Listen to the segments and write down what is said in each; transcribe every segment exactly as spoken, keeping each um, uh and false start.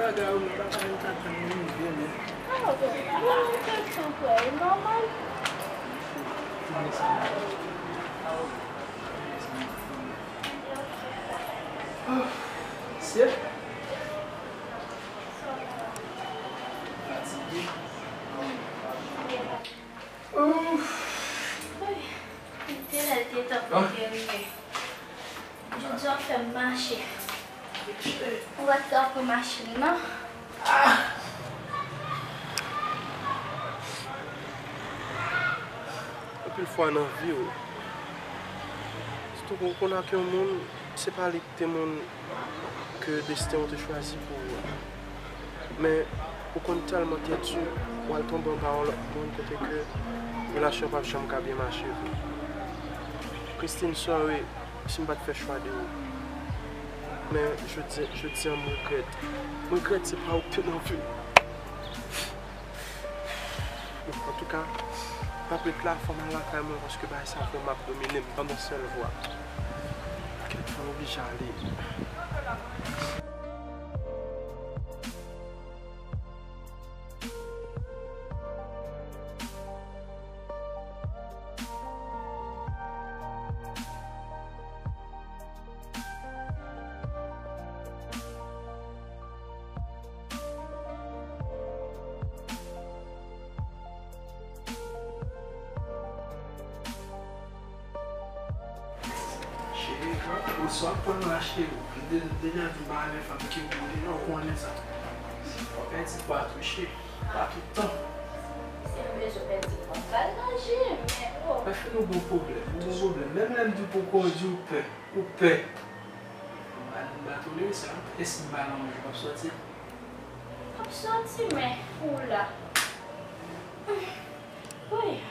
Bagay ou menm, bagay ou ka tann li rive, men. Ah, bon, bon, ou te tou kwè, e nòmal. Ah, se fatige. Ouf. Wi, m te la, l te tan pou m te rive. Jodi a w fè m mache. Ou pa t ka pran machin nan. Anpil fwa nan vi w, sitou kon w konn ak yon moun, se pa li ki te moun ke desten w te chwazi pou ou a. Men, ou konn tèlman tètu, w al tonbe anba yon lòt moun kote ke relasyon p ap janm ka byen mache vre. Christine, sorry si m pa t fè chwa de ou. Men, jodi, jodi a, m regrèt. M regrèt se pa ou ki te nan vi m. Bon, antouka, m ap ret la, fò m al lakay mwen, paske bagay sa vrèman ap domine m, tande yon sèl vwa. Kèt, fò m oblije ale. Cheri, ou swa pran la, cheri. M de-, deja di m pa renmen fanm ki boule, non, ou konnen sa. Ou pèdi pwa tou, cheri. Pa tout tan. Si m bezwen pèdi pwa, m pral manje, men, oh. Mwen fè nou bon pwoblèm, nou bon pwoblèm. Menm lè m di w poko di w pè, ou pè. M pa, m pa tolere sa. E si m pa nan manje, w ap sòti? M ap sòti, men ou la. Wi. M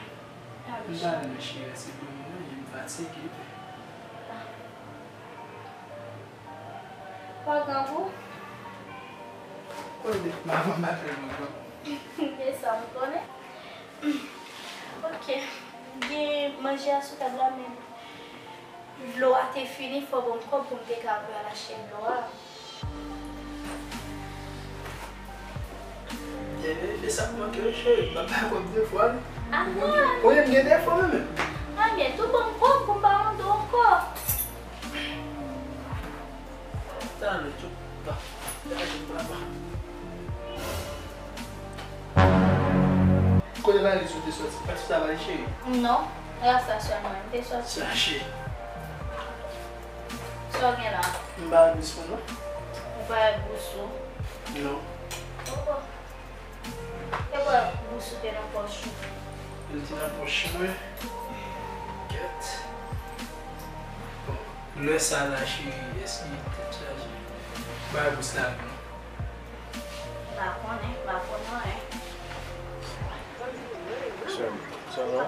pa renmen cheri, se dòmi nan, m fatige. Pa grangou? Kote m ap maten m grangou? E sa m konnen. Ok. Gen manje a sou tab la, men dlo a te fini, fò ban m kòb pou m te ka al achte dlo a. Ebyen, e sa k manke w, cheri. M ap bay kòb de fwa, non? Aha. Ou gen, ou gen defo, menm, menm. Ebyen, tou ban m kòb pou m pa mande w ankò. Talè, tchou. Ba, ba, ba. Kote valiz ou te soti? Pa t sou sa valiz, cheri? Non, nan sa sèlman m te soti. Chache. Sa w gen la? M pa wè bous mwen, non. Ou pa wè bous ou? Non. Poko. E bwa bous ou te nan pòch ou? Li te nan pòch mwen. Kèt. Bon, lè sa la, cheri, èske tèt chaje? Bay bous la, non. M pa konnen, m pa konnen anyen. Sè m, sa va?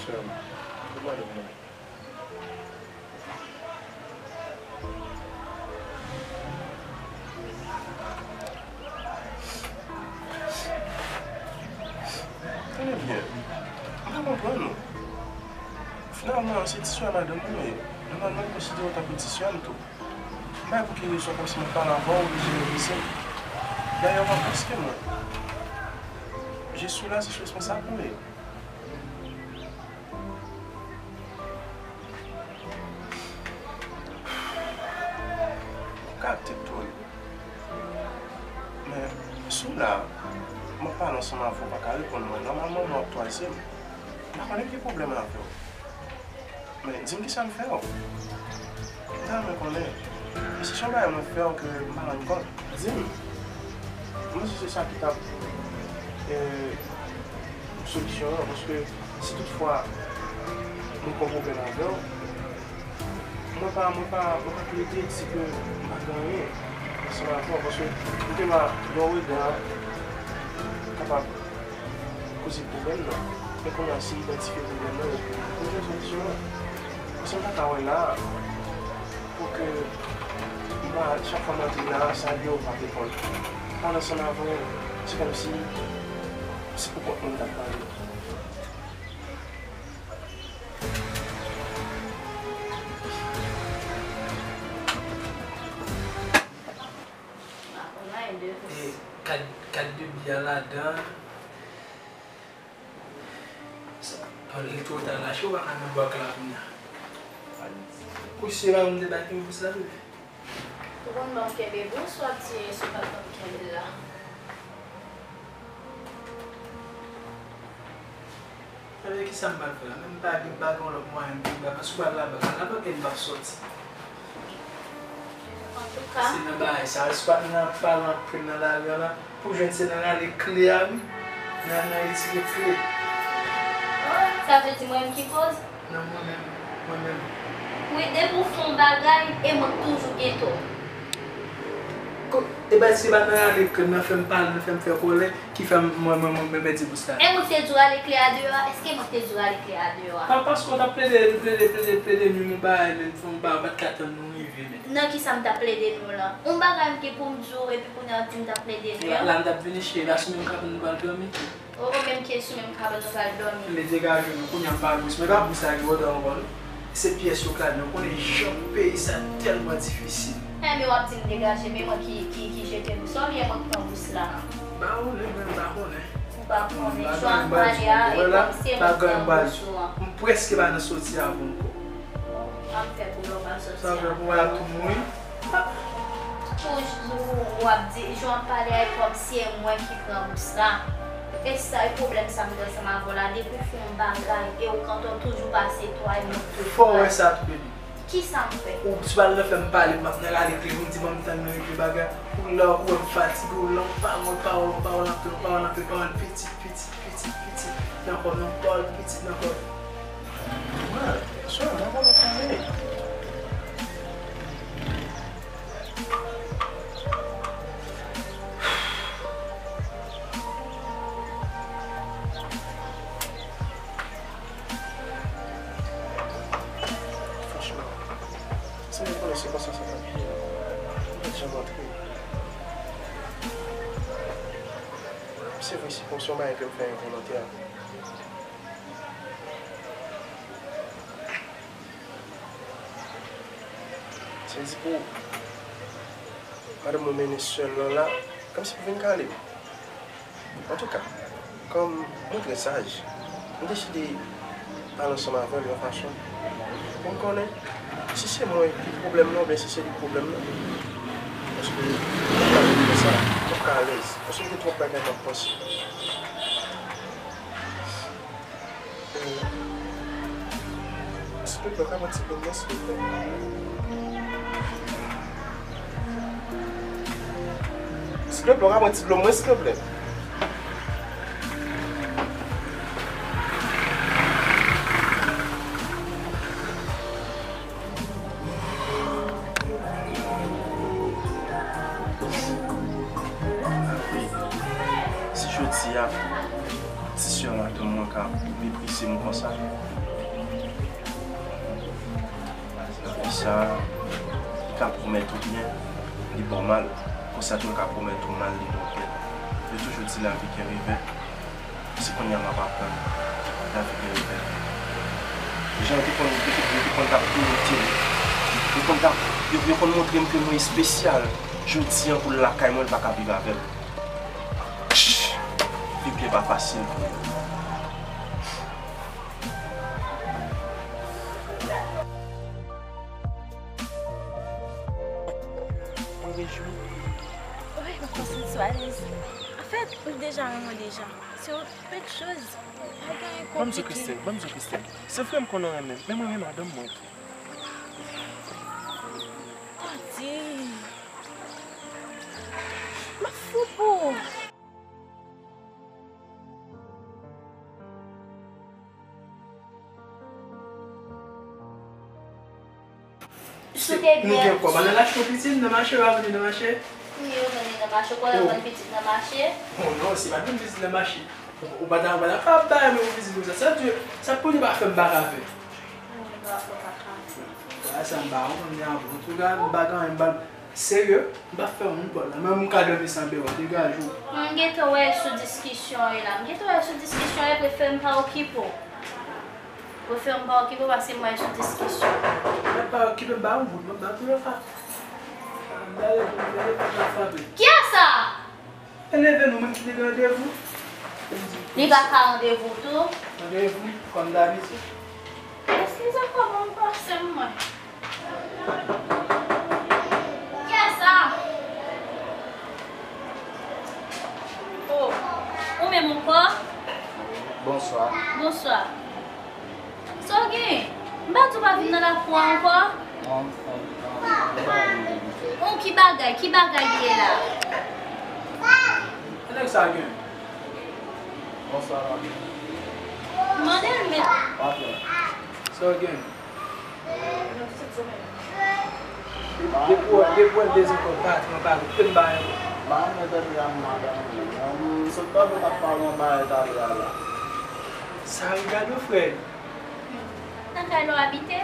Sè m, ou pa de mwen. Tande byen, m pa konprann ou. Finalman, se ti sè madanm mwen ye. Nòmalman, m konsidere w tankou ti sè m tou. M pa wè pou ki rezon kòmsi mwen pale avè w, ou oblije revize m. Dayè, w ap riske mwen. Je suis là, se sou responsab mwen ye. Ou ka aksepte w. Men, si w la, m ap pale ansanm avè w, ou pa ka reponn mwen. Nòmalman, w ap twazyèm. M pa konnen ki pwoblèm avè w. Men, di m kisa m fè w. M ta renmen konnen. E si se yon bagay mwen fè w ke m pa rann kont, di m. Mwen panse se sa ki t ap, e, solisyon an, paske si toutfwa mwen gen yon pwoblèm avè w, mwen pa, mwen pa, mwen pa plede di ke m pa gen anyen ansanm avè w, paske m te la, yon rega kapab koze pwoblèm nan. Men kounye a, se idantifye pwoblèm nan epi nou jwenn solisyon an. Paske m pa ka wè la pou ke m pa, chak fwa m antre la, salye w, w pa reponn. Pale ansanm avè w, se kòmsi Se pou kont mwen m t ap pale. E kat, kat de biyè ladan. Sa, pandan l twò ta lache, ou pa ka nan bak la kounye a. Kou se pa ou m te bay ki bous la, bebe. Ou konn ban m kenbe bous, w ap tiye sou pa t konn kenbe l la. Ebyen, kisa m pral fè la? Menm pa gen, pa gen yon lòt mwayen m te ba, paske w pral labank, labank e m p ap sòti. Antouka. Se nan bagay sa, si w pa t nan palan ap pran nan lari a la, pou jwenn se nan rale kle a, wi. Nan, nan retire kle. Oh, sa vle di mwen menm ki koz? Nan mwen menm, mwen menm. Wi, depi w fè yon bagay, e mwen k toujou gen tò. Ko-, e bay si pa nan rale kle nan fè m pale, nan fè m fè kòlè, ki fè m, mwen, mwen, mwen, mwen pèdi bous la. E mwen k te di w rale kle a deyò a? Èske mwen k te di w rale kle a deyò a? Pa, paske w t ap plede, plede, plede, plede nou, nou bagay, men fè yon bagay, ou pa t ka tann nou rive, men. Nan kisa m t ap plede nou lan? Yon bagay m gen pou m di w, epi kounye a w di m t ap plede nou. La, la m t ap vini, cheri, la sou menm kabann nou pral dòmi. O, o, menm ke sou menm kabann nou pral dòmi. Men degaje nou, kounye a m pa bous. Men pa bous la ki bò dòmi ankò non. Se pyès yo k ladan, ou konnen jan peyi sa tèlman difisil. Enben w ap di m degaje, men mwen ki, ki, ki jete bous la, oubyen mwen k pran bous la? M pa konnen, mwen m pa konnen. Ou pa konnen, jan w ap pale a, e kòmsi e mwen k pran bous ou an. M prèske pa nan soti avè w ankò. Bon, an m fè pou w pa soti avè m. Sa fè pou w ap tou mouri. Pou w, w ap di, jan w ap pale a, e kòmsi e mwen ki pran bous la. E sa, e pwoblèm sa m gen ansanm avè w la, depi w fè yon bagay, e ou kanpe, w toujou pase twa e mwen tou. Fò w wè sa tou, baby. Kisa m fè? Ou, si w al nan fè m pale, m ap nan rale kle, ou di ban m tan nan regle bagay. Ou la, ou wè m fatige, ou la, yon pawòl, pawòl, yon pawòl anpil, yon pawòl anpil, pawòl pitit, pitit, pitit, pitit nan kò m, yon pawòl pitit nan kò m. Mwen, sè, mwen pa konn pale. Franchman, si mwen konnen se konsa sa t ap ye, mwen pa t janm antre. Se vre, se yon bagay ke m fè envolontè. Se di pou madanm mwen mennen sè l lan la, kòmsi pou vin kale m. Antouka, kòm mwen trè saj, m deside pale ansanm avè l yon fason pou m konnen si se mwen ki pwoblèm nan oubyen si se li k pwoblèm nan. Paske m pa vle fè sa, m p ap ka alèz. Paske m gen twòp bagay m ap panse. Silvouplè, w ka pran ti dlo mwen, silvouplè? Silvouplè, w ka pran ti dlo mwen, silvouplè? Si jodi a, ti sè madanm mwen ka meprize m konsa, nan vi sa, li ka pwomèt ou byen, li ba w mal, konsa tou l ka pwomèt ou mal, li ba w byen. Yo toujou di lavi gen revè. Se kounye a m ap aprann lavi gen revè. Jan yo te konn, yo te, yo te konn t ap imite m. Yo konn t ap, yo, yo konn montre m ke mwen espesyal. Jodi a, pou l lakay mwen, l pa ka viv avè m. Viv byen pa fasil pou mwen. Mwen rejwi. Wi, m kontan sou alèz. Anfèt, ou deja renmen mwen deja. Se yon pèk choz. Pa gen anyen konplike. Ban m di w, Christelle, ban m di w, Christelle. Se vre m konnen w renmen m, men mwen renmen madanm mwen tou. Tande. M ap fou pou ou. Si w te byen. Nou gen kòb. Ann al achte yon pitit nan mache, w a vini nan mache? Wi, yo vann li nan mache. Ou kwè yo vann pitit nan mache? Oh non, si pa t vann pitit nan mache, ou, ou pa ta, ou pa ta kapab bay mwen yon pitit konsa. Sa di, sa pou li pa fè m pa ka fè. Bagay sa m pa konn li ankò. Antouka, m pa gen anyen, m pa Serye? M p ap fè yon bòl la, menm m ka dòmi san bewa, degaj ou. M gentan wè sou diskisyon e la. M gentan wè sou diskisyon e prefere m pa okipe w. Prefere m pa okipe w paske m wè sou diskisyon. Mwen pa okipe m, ba yon bout, mwen ba tou yon fap. Dale, dale, dale, dale, frape. Kiyès sa? E leve nou, mwen ki te gen randevou. Li pa ka randevou tou. Randevou, kòm dabitid. Eskize kòman m pase m mwen. Kiyès sa? Oh, ou menm ankò? Bonswa. Bonswa. Sa w gen? M pa di w pa vin nan lakou a ankò? Non, non, non, non, non. Oh, ki bagay? Ki bagay li ye la? Sa nèg sa gen? Bonswa, patwon. Mande l, men. Patwon. Sa w gen? Depi w, depi w wè m bezwen kòb patwon, pa gen okenn bagay. Ba mwen tande a madanm. M sot tande w t ap pale yon bagay talè a la. Sa regade w, frè. Nan kay la w abite?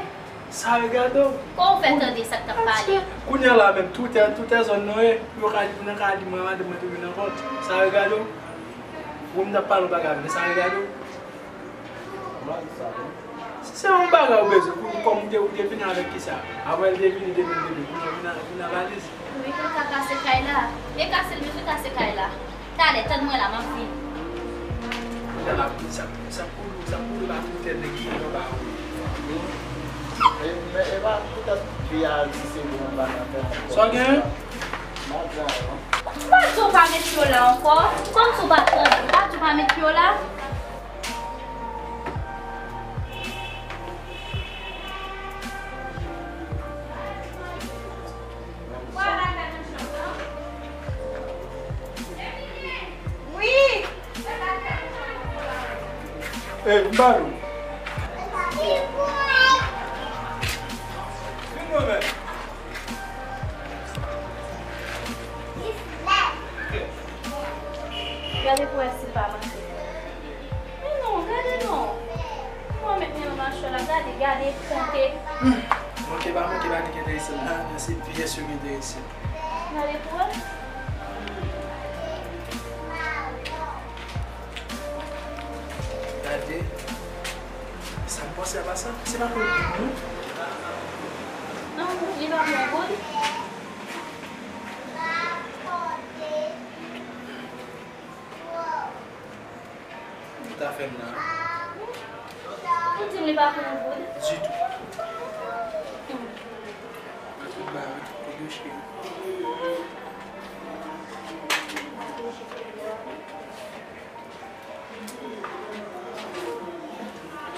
Sa regade w. Kòman w fè tande sa k t ap pale? Kounye a la menm, tout, tout zòn nou ye, yo ka di, nan ka di mwen, madanm mwen toujou nan kont. Sa regade w. Ou m t ap pale yon bagay avè w, sa regade w. Si se yon bagay ou bezwen, pou, kòm ou te, ou te vini avèk kisa? Apre l te vini, te vini, te vini, kounye a ou vin a, vin a valiz. Wi, pou l ka kase kay la. E kase l bezwen kase kay la. Talè, tann mwen la, m ap vini. Kounye a la, sa, sa pou, sa pou l pa tout tèt nèg ki anba ou. E, men e pa poutèt fi a di se bon anba nan tèt. Sa w gen? M pa di anyen, non. M pa di w pa met yo la ankò. Kòmsi w pa tande. M pa di w pa met yo la. Wi. Ey, m ba nou. Vin non, men. Gade pou wè si l pa manke. Men non, gade non. Mwen met men nan machwè la, gade, gade, konte. Hmm. Manke pa manke, pa gen ki enterese m nan, nan se pyès yo ki enterese m. Gade pou wè. Gade. Sa m panse a pa sa? Se pa pou l non? Non, li pa pou yon goud. Ou ta fè m nan. Ou di m li pa pou yon goud? Ditou. Hmm. An tout bagay, negosye.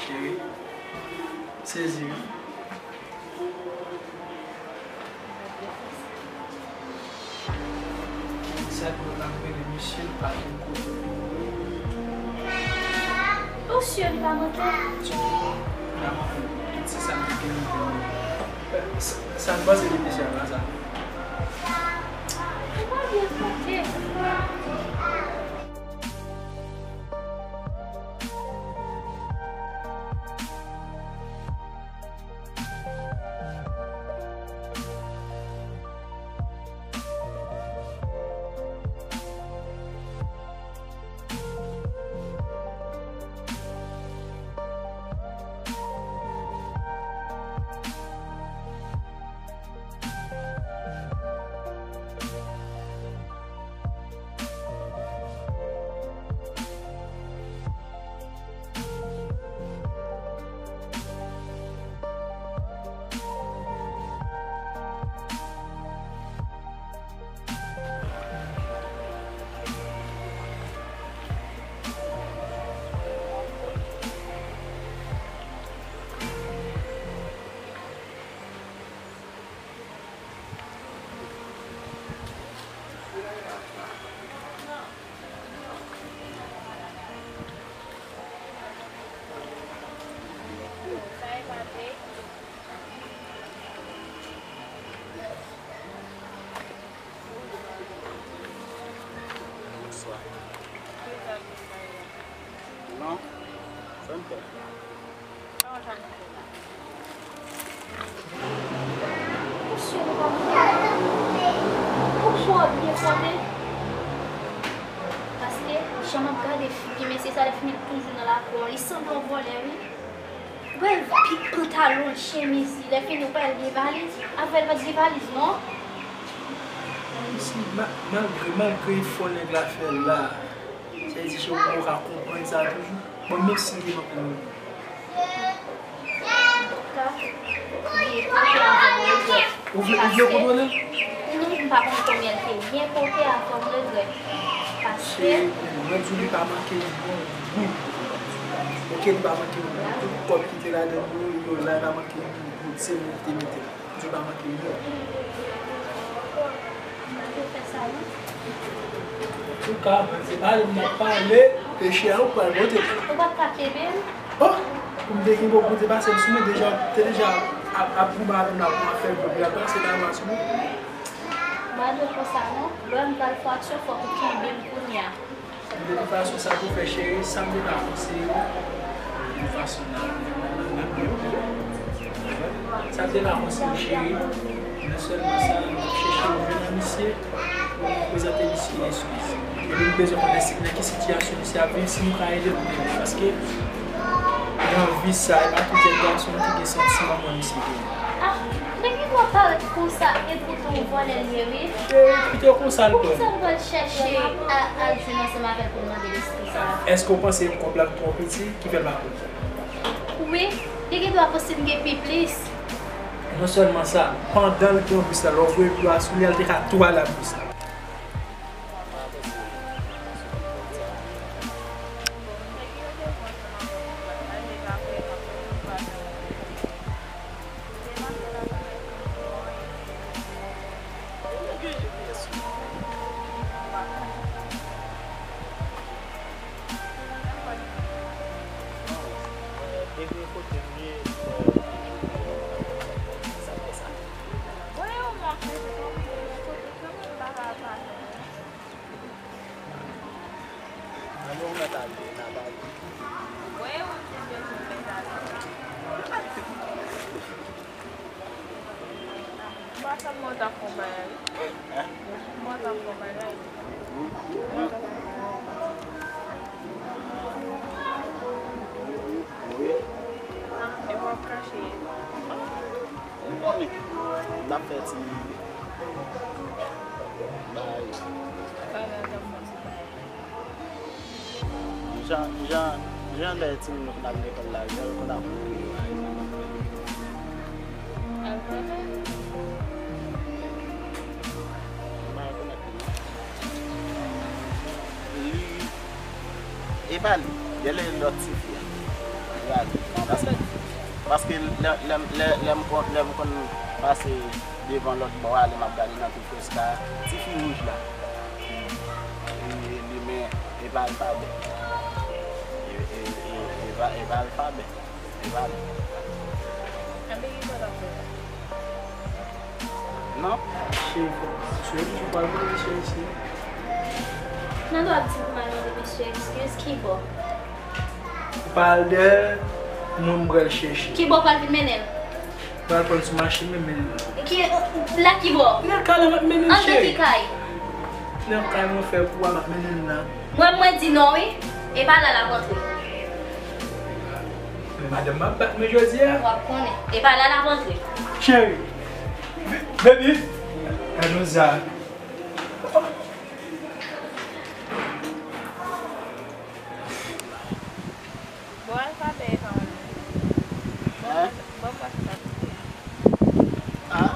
Cheri, sezi wi. Sa k fè m ap rele misye, l pa gen kote pou l. Ou si li pa manke? Tout se sa m te gen. Sa, sa m panse de misye a la sa. Ou pa byen konte. Bonswa. Non, sa m fè. Mesye, nou pa mete. Twò byen fòte. Paske, jan m ap gade figi mesye sa, lè fini l toujou nan lakou an, li sanble yon vòlè, wi. Ou wè, pi pantalon l, chemiz li, lè fini ou pa wè l gen valiz, avè l pa t gen valiz, non. Menm si, ma-, malgre, malgre efò nèg la fè la, sa vle di, se ou ka konprann sa toujou. Bon, menm si l te manke nou. Antouka, li pote avè m regrè. Ou vle, ou vle kondone? Non, m pa konn konbyen l te ye, pote avè m regrè. Paske. Cheri, mwen di w li pa manke yon goud. Oke, li pa manke yon goud. Tout kòb ki te ladan l yo, yo la, li pa manke yon goud. Se mwen ki te mete l. Dieu pa manke moun. Antouka, mwen se pale m ap pale. Peche a ou pral pote. Ou pa t ka kenbe m? Oh! Pou m te kenbe w pou te pase m sou mwen, deja, te deja ap, ap goumen avè m la pou m ap fè l pou l pase nan mwa sou mwen. Mwen di w konsa non, lè m pral fè aksyon, fòk ou kenbe m kounye a. De tout fason, sa pou fè cheri, sa m te ka konseye w, de tout fason, n a, n a, n a byen. Sa m te ka konseye w, cheri, non sèlman sa, n ap chèche yon jèn misye, pou nou prezante misye eskiz. Epi nou bezwen konnen si, nan ki sitiyasyon misye ap viv, si nou ka ede l pou l ede l. Paske, nan vi sa, e pa tout jèn gason ki gen santiman kòm misye genyen. Ah, nèg yo ap parèt konsa, epoutan yon vòlè l ye, wi. Cheri, kite konsa l pran. Poukisa nou pral chèche a, al jwenn ansanm avè l pou n mande l eskiz la? Èske w panse kòb la twò piti ki fè l pa pran? Wi, li gen dwa posib gen pi plis. Non sèlman sa, pandan l te nan bis la, lè w voye pye w sou li a, l te ka tou ale ak bis la. Mwen sanm mwen ta fon bagay. Mwen ta fon bagay. Mwen ta fon bagay. E w ap kache. Ou konnen, n ap fè ti bagay. Bagay, n ap fè ti bagay. Jan, jan, jan lè timoun yo konn al lekòl la, jan yo konn ap kouri yo a. Al konnen. M pa rekonèt li non. Li, e pa li, genlè lòt tifi a. E pa li. Paske, paske lè, lè, lè, lè m konn, lè m konn pase devan lòt bò a, lè m ap gade nan ti Fresca, tifi wouj la. Li, li men, e pa alfabè. E, e, e, e pa, e pa alfabè. E pa li. Anben, ki sa w t ap fè la? Non. Cheri, cheri, ou pral mande mesye eskiz. Nan dwa di pou m al mande mesye eskiz, ki bò? Ou pral dèyè moun m pral chèche. Ki bò w pral vin mennen l? Pral pran sou machin, men mennen l. Ki, la ki bò? Nan kay la, m ap mennen l, cheri. Antre ki kay? Nan kay mwen fè pou w a, m ap mennen l la. Mwen, mwen di non, wi. E pa la l ap antre. Men madanm m ap bat mwen jodi a. W ap konnen. E pa la l ap antre. Cheri. Baby. Gade yon za. Bon, alfabè e pa yon non. Bon, bon, bon, sa. Ah.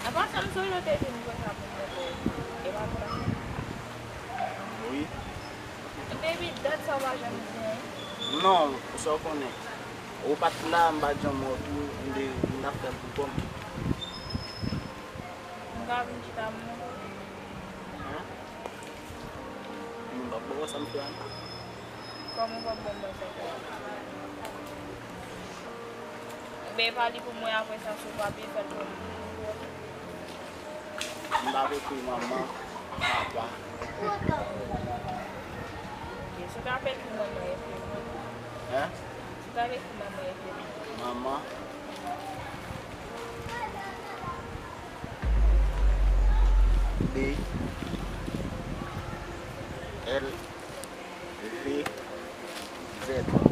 Apa sa m sou yo te vin konsa pou mwen, e pa konsa. Wi. Baby, dat sa w pa janm di anyen. Non, ou sa w konnen. Ou pa t la, m pa t janm wè w tou, m te, m t ap fè l pou kò m. M ka vin chita m non? Hen? M p ap ba w sa m fè a non. Kòman w p ap ban m mwen sa fè a? Oubyen e pa li pou mwen apre sa sou papye fè l pou mwen. M p ap ekri manman, papa. Ok, si w ta fè l pou manman, e pou mwen. Hen? Si w ta fè l pou manman, e pou mwen. Manman. B L V Z.